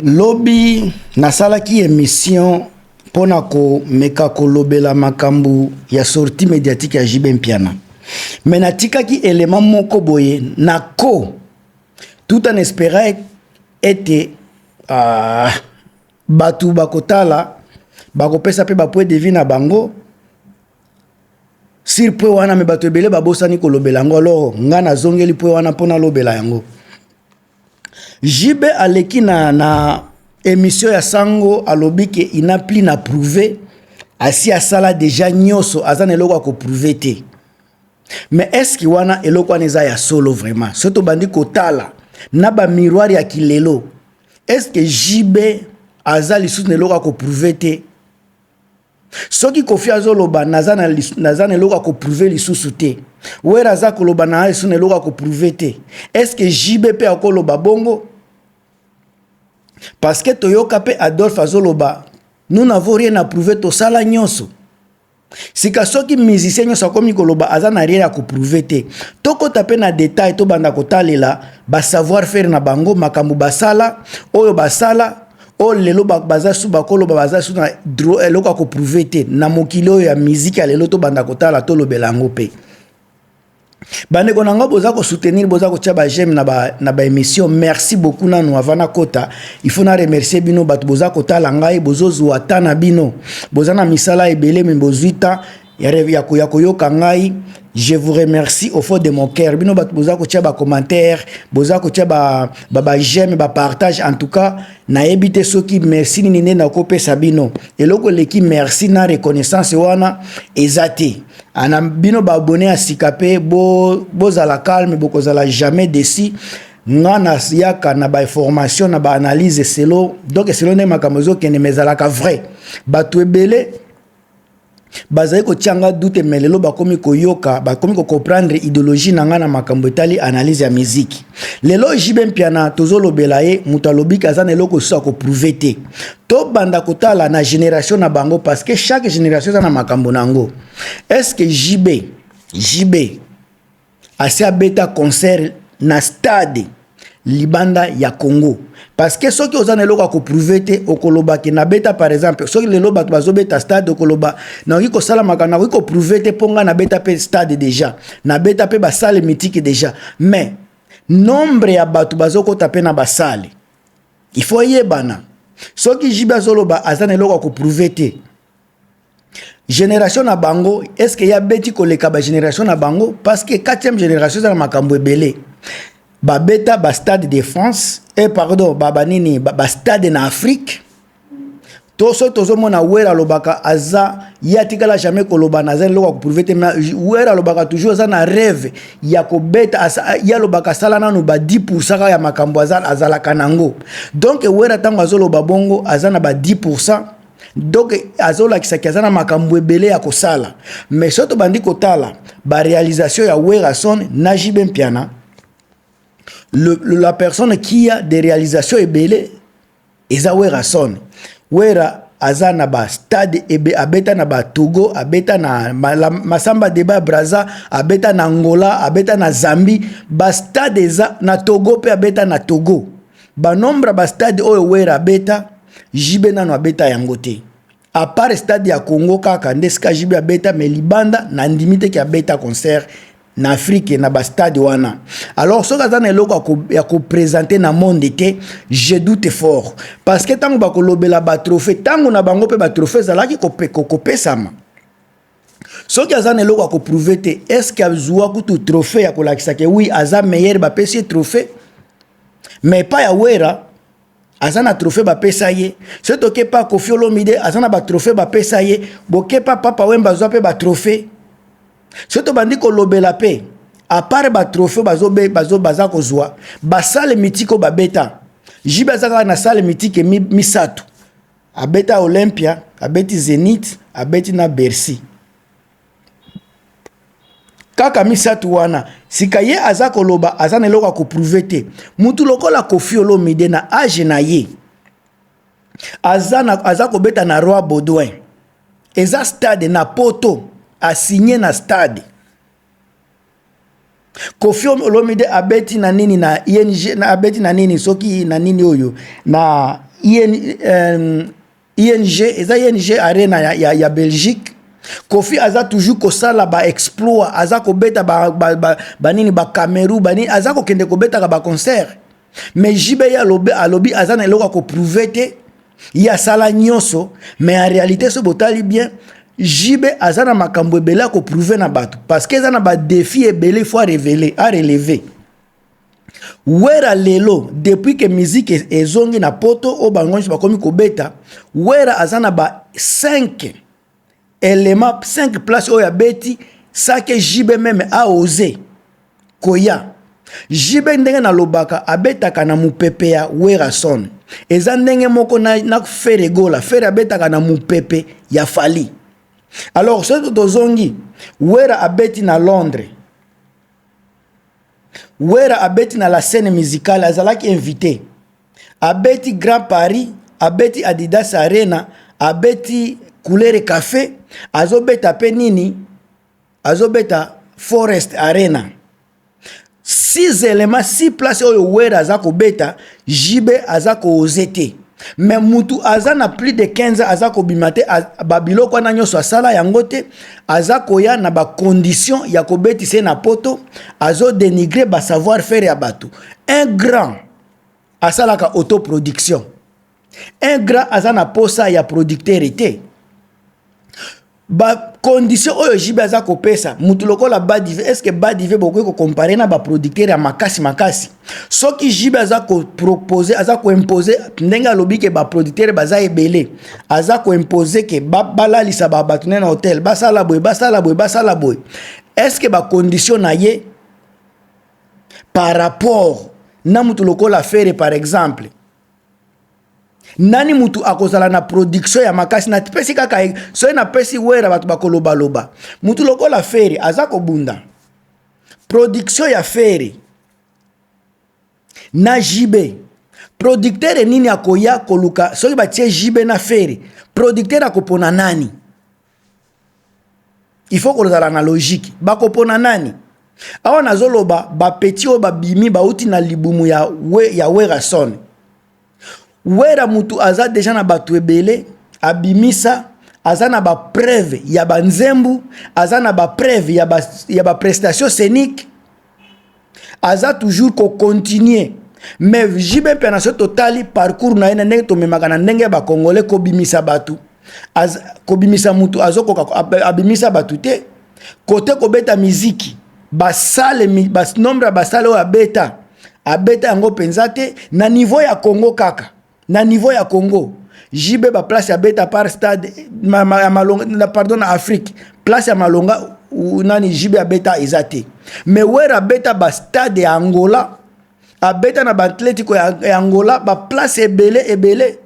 Lobi nasalaki emission mpo na komeka kolobela makambo ya sortie médiatique ya JB Mpiana. Mais natikaki element moko boye na ko tout en espérant ete bato bakotala, bakopesa mpe ba point de vue na bango sur point wana. Me bato ebele babosani kolobela yango. Alors nga nazongeli point wana mpo nalobela yango. JB aleki na émission ya Sango, alobi ke il n'a plus à prouver, asi asala déjà nyonso, aza na eloko ya koprouver te. Mais est-ce wana eloko wana eza ya solo vraiment? Soki tobandi kotala na bamiroir ya kilelo, est-ce que JB aza lisusu na eloko ya koprouver te? Soki Kofi azoloba naza na eloko ya koprouver lisusu te, Wera aza koloba na lisusu na eloko ya koprouver te, est-ce que JB mpe akoloba bongo? Parce que toyoka mpe Adolphe azoloba: "Nous n'avons rien à prouver, tosala nyonso." Sika soki musicien nyonso akomi koloba aza na rien ya koprouver te, tokɔta mpe na détail, tobanda kotalela basavoir faire na bango, makambo basala, oyo basala, oyo lelo baza su bakoloba baza su na eloko ya koprouver te na mokili oyo ya miziki ya lelo. Tobanda kotala, tolobela yango mpe. Bandeko na ngo, boza kosoutenir, boza kotia baj'aime na baémission, merci beaucoup. Nanu avant nakota, il faut na remercier bino bato boza kotala ngai, bozozwa ta na bino, boza na misala ebele, me bozwi ta ya koyoka ngai. Je vous remercie au fond de mon cœur. Bino bato boza kotia bacommentaire, boza kotia baj'aime, bapartage, en tout cas nayebi te soki merci nini nde nakopesa bino. Eloko eleki merci na reconnaissance wana eza te. Ana bino baabonnés ya sika mpe, bozala calme, bokozala jamais déçus. Nga nayaka na bainformation, na baanalyse selon, donc selon nde makambo ezokende, ma ezalaka vrai. Bato ebele bazali kotia nga doute, me lelo bakomi koyoka, bakomi kocomprendre idéologie na nga na makambo etali analyse ya miziki. Lelo JB Mpiana tozolobela ye, moto alobiki aza na eloko mosusu ya koprouver te. Tobanda kotala na génération na bango, parce que chaque génération eza na makambo na yango. Est ce que JB asi abeta concert na stade libanda ya Congo? Parce que soki oza na eloko ya koprouver te, okoloba ke nabeta. Par exemple, soki lelo bato bazobeta stade, okoloba nakoki kosala makambo, nakoki koprouver te, mpo ngai nabeta mpe stade déjà, nabeta mpe basalle mythique déjà. Mais nombre ya bato bazokɔta mpe na basalle, il faut eyebana. Soki JB azoloba aza na eloko ya koprouver te, génération na bango, est ce que ya beti koleka bagénération na bango? Parce que quatrième génération eza na makambo ebele. Babeta bastade de France, pardon, banini, bastade na Afrique. To soki tozomona Wera alobaka aza, ye atikala jamais koloba naza eloko ya koprouver te. Wera alobaka toujours aza na rêve ya kobeta. Ye alobaka asala nanu ba 10 % kaka ya makambo azalaka nango. Donc Wera, ntango azoloba bongo, aza na ba 10 %, donc azolakisaki aza na makambo ebele ya kosala. Mais soki tobandi kotala baréalisation ya Werason na JB Mpiana, la personne qui a des réalisations ebele eza Werason. Wera aza na bastade ebe, abeta na batogo, abeta na Masamba Deba Braza, abeta na Angola, abeta na Zambie, bastade eza na Togo mpe, abeta na Togo. Banombre ya bastade oyo Wera abeta, JB nano abeta yango te, à part stade ya Congo kaka nde esika JB abeta. Me libanda, nandimi te ke abeta concert na Afrique na bastade wana. Alors soki aza na eloko ya koprésenter na monde te, je doute fort, parce que ntango bakolobela batrophée, ntango na bango mpe batrophée ezalaki kopesama. Soki aza na eloko ya koprouver te, est ce que azwa kutu trophée ya kolakisa ke oui, aza meilleur, bapesi ye trophée? Mais epai ya Wera, aza na trophée bapesa ye. Soki toke pa Kofi Olomide, aza na batrophée bapesa ye. Boke pa Papa Wemba, azwa mpe batrophée. Soki tobandi kolobela mpe, à part batrophée bazo, baza kozwa, basalle mythique oyo babeta, JB aza kaka na salle mythique misato. Abeta Olympia, abeti Zénith, abeti na Bercy, kaka misato wana. Sika ye aza koloba aza na eloko ya koprouver te. Mutu lokola Kofi Olomide, na âge na ye, aza kobeta na Roi Baudouin, eza stade na Poto, asigné na stade. Koffi Olomide abeti na nini na ING na abeti na nini soki na nini oyo na IN, ING eza ING Arena ya Belgique. Koffi aza toujours kosala ba exploit, aza kobeta ba, ba, ba, ba nini ba Cameroun ba nini, aza kokende kobetaka ba concert. Mais JB ye alobi aza na eloko ya koprouve te, ye asala nyonso, mais en réalité so botali bien JB aza na makambo ebele ya koprouve na bato parce que eza na ba défi ebele il faut révéler, a relever. Wera lelo depuis que musique ezongi na poto oyo bango nyonso bakomi kobeta, Wera aza na ba 5 éléments, 5 place oyo abeti sans que JB même a osé koya. JB ndenge nalobaka abetaka na mopepe ya Werrason, eza ndenge moko na Ferre Gola. Ferre abetaka na mopepe ya Fally. Alors soki tozongi, Wera abeti na Londres, Wera abeti na la scène musicale, azalaki invité, abeti Grand Paris, abeti Adidas Arena, abeti Couleur Café, azobeta mpe nini, azobeta Forest Arena. Six éléments, six place oyo Wera aza kobeta, JB aza kooser te. Mais mutu aza na plus de 15 ans aza kobima te, babiloko wana nyonso asala yango te, aza koya na bacondition ya kobetisa ye na poto, azodénigre basavoir faire ya bato. Un grand asalaka autoproduction, un grand aza na posa ya producteur te. Bacondition oyo JB aza kopesa mutu lokola Badive, est-ce Badive bokoki kocomparer na baproducteur ya makasi makasi? Soki JB aza kopropose, aza koimpose, ndenge alobi ke baproducteur baza ebele, aza koimpose ke balalisa bato ne na hotel, basala boye, basala boye, basala boye, est-ce bacondition na ye par rapport na mutu lokola Ferre par exemple, nani mutu akozala na production ya makasi? Napesi kaka, soki napesi Wera bato bakolobaloba. Mutu lokola Ferre aza kobunda, production ya Ferre na JB, producteur nini akoya koluka? Soki batie JB na Ferre, producteur akopona nani? Il faut kozala na logique. Bakopona nani? Awa nazoloba bapetits oyo babimi, bauti na libumu ya Werrason. Wera mutu aza deja na bato ebele abimisa, aza na bapreuve ya banzembu, aza na bapreuve ya baprestation scénique, aza toujours kocontinue. Mais JB mpe na so totali parcours na ye na ndenge tomemaka na ndenge ya bakongole kobimisa bato, kobimisa mutu azokoka abimisa bato te. Kote kobeta miziki, basale, nombre ya basale oyo abeta, abeta yango mpenza te na niveau ya Congo. Kaka na niveau ya Congo, JB baplace abeta par stade ya malonga, pardon, na Afrique place ya malonga nani JB abeta eza te. Mais Wera abeta bastade ya Angola, abeta na baatlético ya Angola, baplace ebele ebele.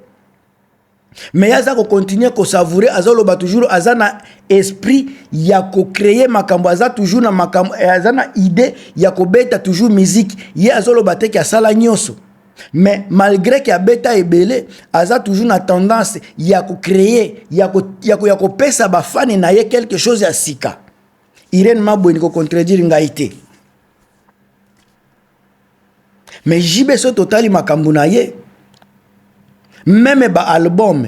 Mais ye aza kocontinue kosavourer, azoloba toujours aza na esprit ya kocréer makambo, aza toujours na makambo, aza na idée ya kobeta toujours musique. Ye azoloba te ke asala nyonso, mais malgré ke abeta ebele, aza toujours na tendance ya kocréer, ya kopesa bafani na ye quelque chose ya sika. Irene Mabweni kocontredire ngai te. Mais JB, so totali makambo na ye, même baalbum,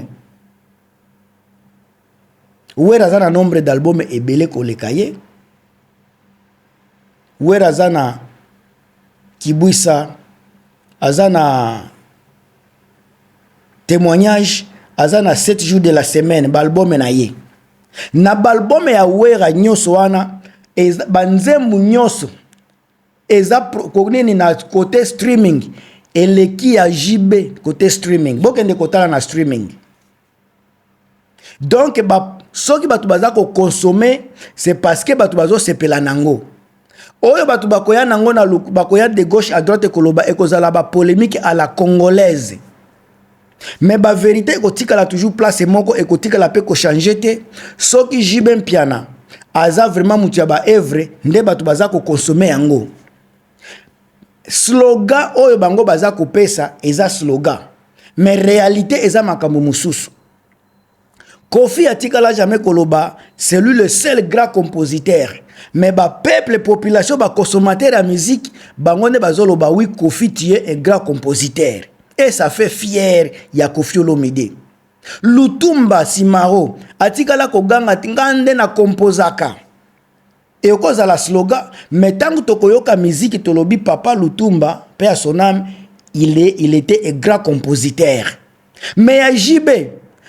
Wera aza na nombre d'album ebele koleka ye. Wera aza na Kibwisa, aza na Témoignage, aza na 7 jours de la semaine, baalbum na ye. Na baalbum ya Wera nyonso wana, banzembu nyonso eza nini na côté streaming eleki ya JB. Côté streaming, bokende kotala na streaming. Donc soki bato baza koconsommer, c'est parce que bato bazosepela nango. Oyo bato bakoya nango na bakoya de gauche à droite koloba, ekozala bapolémique à la congolaise, mais bavérité ekotikala toujours place moko, ekotikala mpe kochange te. Soki JB Mpiana aza vraiment motu ya baœuvre nde bato baza koconsommer yango, slogan oyo bango baza kopesa eza slogan, mais réalité eza makambo mosusu. Koffi atikala jamais koloba c'est lui le seul grand compositeur. Mais bapeuple, population, baconsommateur ya musique, bango nde bazoloba: oui, Koffi, tu es un grand compositeur. Et ça fait fier ya Koffi Olomide. Lutumba Simaro atikala koganga ti nga nde nakomposaka, ekozala slogan, mais ntango tokoyoka miziki, tolobi papa Lutumba, mpe ya son âme, il était un grand compositeur. Mais ya JB,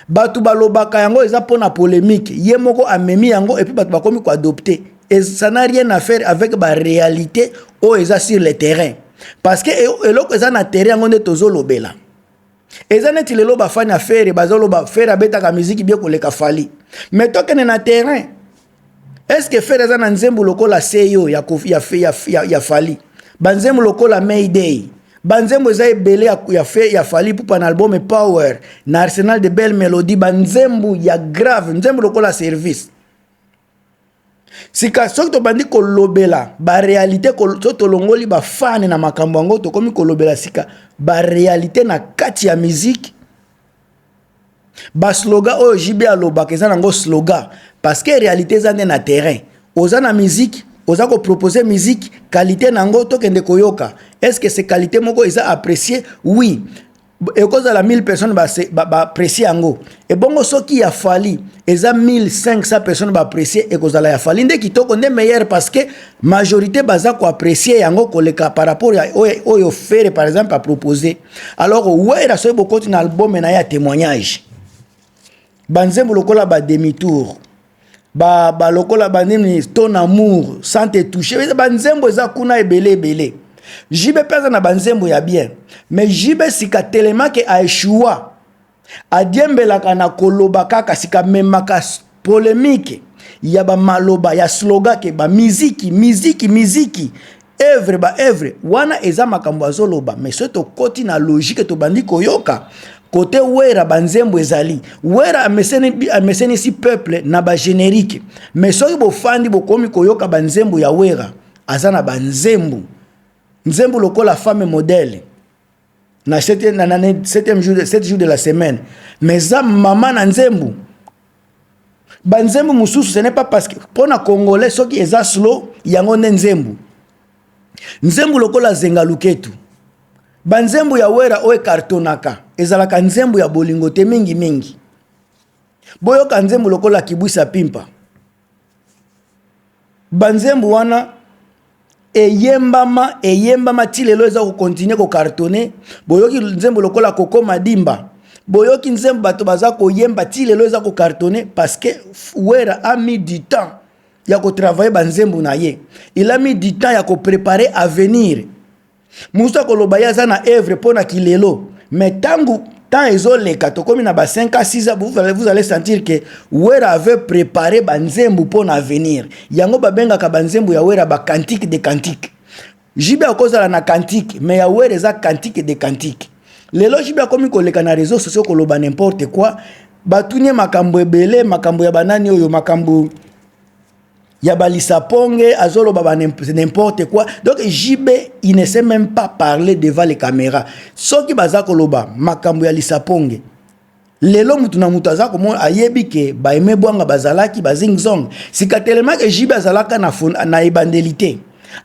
bato balobaka yango eza mpona polémique, ye moko amemi yango et puis bato bakomi koadopter. Et ça n'a rien à faire avec baréalité oyo eza sur le terrain, parce que eloko eza na terrain, yango nde tozolobela. Eza neti lelo bafani ya Ferre bazoloba Ferre abetaka miziki bien koleka Fally. Mais tokende na terrain, est ce que Ferre aza na nzembo lokola Seyo ya Fally, banzembo lokola Mayday? Banzembo eza ebele ya Fally Ipupa na album Power, na Arsenal de Belle Mélodie, banzembo ya grave, nzembo lokola Service. Sika soki tobandi kolobela baréalité, so tolongoli bafane na makambo yango, tokomi kolobela sika baréalité na kati ya musique. Baslogan oyo JB alobaka eza nango slogan, parce que réalité eza nde na terrain. Oza na musique, oza kopropose musique, qualité nango tokende koyoka, est ce que c'est qualité moko eza apprécié? Oui, ekozala 1000 personnes baapprécie yango. Ebongo soki ya Fally eza 1500 personnes baapprécie, ekozala ya Fally nde kitoko, nde meilleur, parce que majorité baza koapprécie yango koleka par rapport ya oyo Ferre par exemple apropose. Alors Wera, soki bokoti na album na ye ya Témoignage, banzembo lokola bademi-tour, balokola banini, Ton amour, Sans te toucher, banzembo eza kuna ebele ebele. JB mpe aza na banzembo ya bien, mais JB sika telemake aeshua, adiembelaka na koloba kaka, sika amemaka polémique ya bamaloba ya slogan ke bamiziki, miziki, miziki, œuvre, baœuvre wana eza makambo azoloba. Mais soki tokɔti na logique, tobandi koyoka kote Wera, banzembo ezali. Wera amesenisi peuple na bagénérique, mais soki bofandi, bokomi koyoka banzembo ya Wera, aza na banzembo, nzembo lokola Femme modèle na septième jour, 7 jours de la semaine, mais eza mama na nzembo. Banzembo mosusu, ce n'est pas parce que mpo na Congolais soki eza slow, yango nde nzembo. Nzembo lokola Zenga Luketu, banzembo ya Wera oyo ekartonaka ezalaka nzembo ya bolingo te mingimingi. Boyoka nzembo lokola Kibwisa Pimpa, banzembo wana eyembama, eyembama ti lelo, eza kokontinue kokartone. Boyoki nzembo lokola Koko Madimba, boyoki nzembo bato baza koyemba ti lelo, eza kokartone, parce que Wera a mis du temps ya kotravaille banzembo na ye, il a mis du temps ya kopréparer avenir. Mosusu akoloba ye aza na œuvre mpo na kilelo, mais ntango temps ezoleka, tokomi na ba 5 à 6 ans, vous allez sentir que Wera avait préparé banzembo mpo na avenir. Yango babengaka banzembo ya Wera bacantique de cantique. JB akozala na cantique, mais ya Wera eza cantique de cantique. Lelo JB akomi koleka na réseau sociaux koloba n'importe quoi. Batuni makambo ebele, makambo ya banani oyo, makambo ya balisaponge, azoloba ba n'importe quoi. Donc JB, il ne sait même pas parler devant les caméras. Soki baza koloba makambo ya lisaponge lelo, mutu na mutu aza komona, ayebi ke baeme bwanga bazalaki bazingzong. Sika tellement ke JB azalaka na ebandeli te,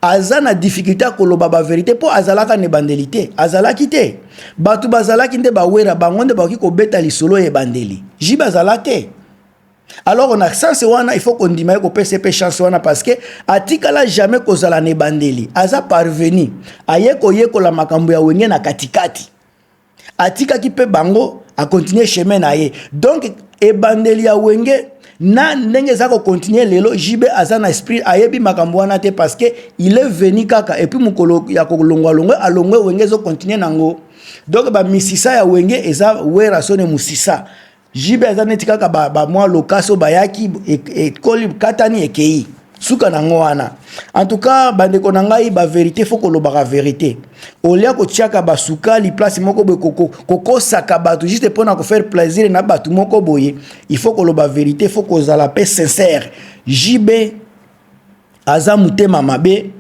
aza na difficulté ya koloba bavérité, mpo azalaka na ebandeli te, azalaki te. Bato bazalaki nde bawera, bango nde bakoki kobeta lisolo ya ebandeli. JB azala te. Alors na sens wana, il faut kondima ye, kopesa mpe chance wana, parce que atikala jamais kozala na ebandeli. Aza parvenu, aye koyekola makambo ya Wenge na katikati, atikaki mpe bango, akontinue chemin na ye. Donc ebandeli ya Wenge na ndenge eza kokontinue lelo, JB aza na esprit, ayebi makambo wana te, parce que il est venu kaka. Et puis mokolo ya kolongwalongwe, alongwe, Wenge ezokontinue nango. Donc bamisisa ya Wenge eza Wera sone mosisa. JB aza neti kaka bamwa ba lokasi oyo bayaki, ekoli, katani, ekei suka nango wana. En tout cas, bandeko na ngai, bavérité, faut kolobaka vérité, olia kotiaka basukali place moko boye, kokosaka bato juste mpona kofaire plaisir na bato moko boye. Il faut koloba vérité, faut kozala mpe sincère. JB aza motema mabe.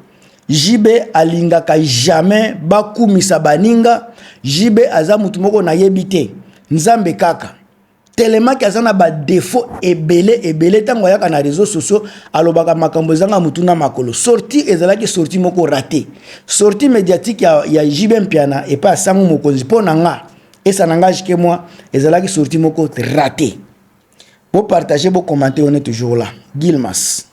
JB alingaka jamais bakumisa baninga. JB aza mutu moko nayebi te, Nzambe kaka. Tellement que aza na badéfauts ebele ebele. Ntango ayaka na réseaux sociaux, alobaka makambo ezanga motu na makolo. Sortie ezalaki sortie moko raté, sortie médiatique ya JB Mpiana epai asango mokonzi. Mpo na nga, esa na nga jike moi, ezalaki sortie moko raté. Bopartage, bocommenter, on est toujours là. Gilmas.